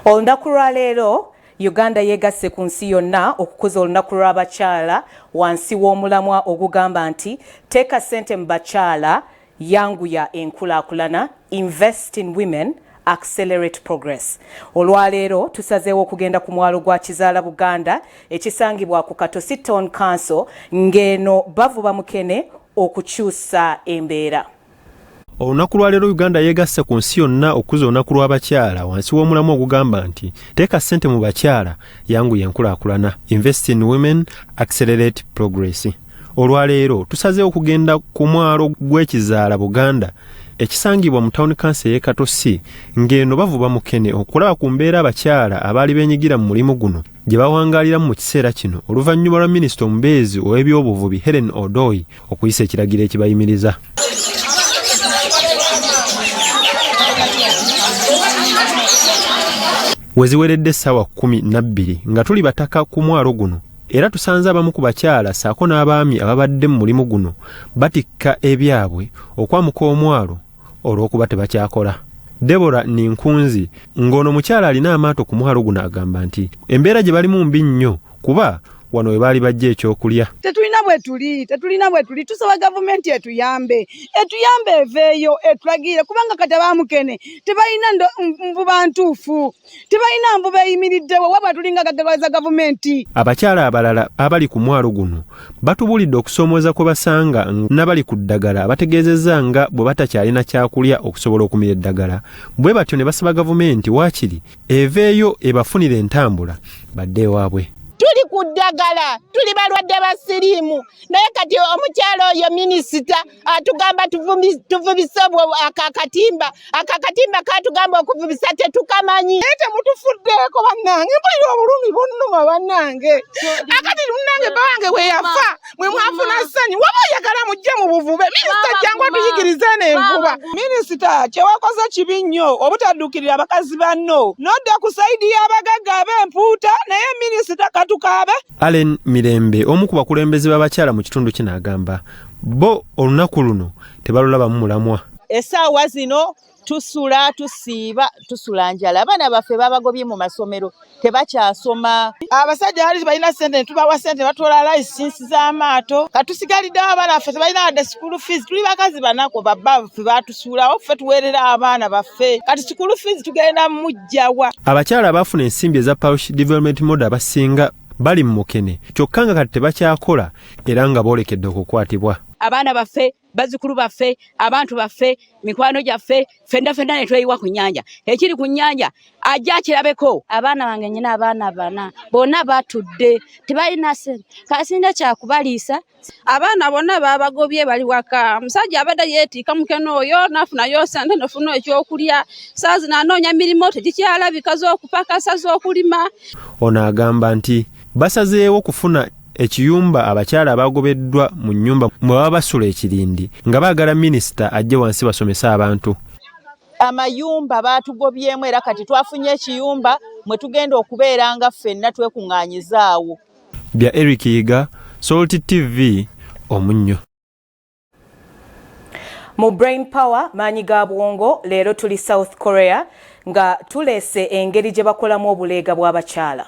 Olunaku lwa leero Uganda yeegasse ku nsi yonna okukuza olunaku lw'abakyala wansi w'omulamwa ogugamba nti teeka ssente mu bakyala yanguya enkulaakulana, Invest in Women, Accelerate Progress. Olwaleero tusazeewo okugenda ku mwalo gwa Kizaala Buganda ekisangibwa ku Katosi Town Council ng'eno bavuba mukene okukyusa embeera. Olunaku lwa leero Uganda yeegasse ku nsi yonna okukuza olunaku lw'abakyala wansi w'omulamwa ogugamba nti teeka ssente mu bakyala yanguya enkulaakulana, Invest in Women, Accelerate Progress. Olwaleero tusazeewo okugenda ku mwalo gw'ekizaala Buganda ekisangibwa mu Town Council ey'e Katosi ng'eno bavuba mukene okulaba ku mbeera abakyala abaali beenyigira mu mulimu guno gye bawangaaliramu mu kiseera kino oluvannyuma lwa minisita omubeezi ow'ebyobuvubi Hellen Odoi okuyisa ekiragiro ekibayimiriza. We ziweredde essaawa 12 nga tuli bataka ku mwalo guno era tusanze abamu ku bakyala ssaako n'abaami ababadde mu mulimu guno batikka ebyabwe okwamuka omwalo olw'okuba tebakyakola. Deborah Ninkunzi ng'ono mukyala alina amaato ku mwalo guno agamba nti embeera gye balimu mbi nnyo kuba wano we baali bajja ekyokulya. Tetulina bwe tuli, tetulina bwe tuli, tusaba gavumenti etuyambe, etuyambe eveeyo etulagiire kubanga kati abamukene tebalina nvuba ntuufu, tebalina nvuba eyimiriddewo, wabula tulinga gaggawaza gavumenti. Abakyala abalala abali ku mwalo guno batubuulidde okusoomooza kwe basanga n'abali ku ddagala abategeezezza nga bwe batakyalina kyakulya okusobola okumira eddagala bwe batyo ne basaba gavumenti waakiri eveeyo ebafunire entambula badde ewaabwe. Tuli ku ddagala, tuli balwadde ba siriimu, naye kati omukyala oyo minisita atugamba tuvubise akakatimba, akakatimba katugamba okuvubisa tetukamanyi. Naye temutufuddeeko bannange, mpulira obulumi bunnuma bannange. Akati munnange bba wange bwe yafa mwe mwafuna ssanyu, waba oyagala mujje mu buvube. Minisita jangu otuyigirize eno envuba. Minisita kyewakoze kibi nnyo obutadduukirira bakazi banno n'odda ku sayidi y'abagagga ab'empuuta, naye minisita katukaabe. Allen Mirembe omu ku bakulembeze b'abakyala mu kitundu kino agamba bo olunaku luno tebalulabamu mulamwa. Essaawa zino tusula tusiiba tusula njala, abaana baffe babagobye mu masomero tebakyasoma. Abasajja bali tebalina ssente ne tubawa ssente batwola layisinsi z'amaato, katusigaliddewo abaana baffe tebalina wadde school fees. Tuli bakazi banaku, babba baffe batusuulawo, ffe tuweerera abaana baffe, kati school fees tugenda mujjawa. Abakyala abaafuna ensimbi eza Parish Development Model abasinga bali mu mukene kyokka nga kati tebakyakola era nga boolekedde okukwatibwa. Abaana baffe, bazzukulu baffe, abantu baffe, mikwano gyaffe, ffenna ffenna ne tweyiwa ku nnyanja. Ekiri ku nnyanja ajja akirabeko. Abaana bange nyina abaana bana bonna batudde tebalina ssente kasinda kyakubaliisa. Abaana bonna babagobye bali waka. Omusajja abadde yeetiika mukene oyo n'afunayo ssente nofuna ekyokulya. Saa zino anoonya mirimu tegikyalabika z'okupakasa z'okulima. Ono agamba nti basazeewo kufuna ekiyumba abakyala abagobeddwa mu nnyumba mwe baba basula ekirindi nga baagala minisita ajje wansi basomese abantu. Amayumba baatugobyemu era kati twafunye ekiyumba mwe tugenda okubeera nga ffenna twekuŋŋaanyizaawo. Bya Eric Yiga, Salt TV, Omunnyo. Mu Brain Power maanyi ga bwongo leero tuli South Korea nga tuleese engeri gye bakolamu obuleega bw'abakyala.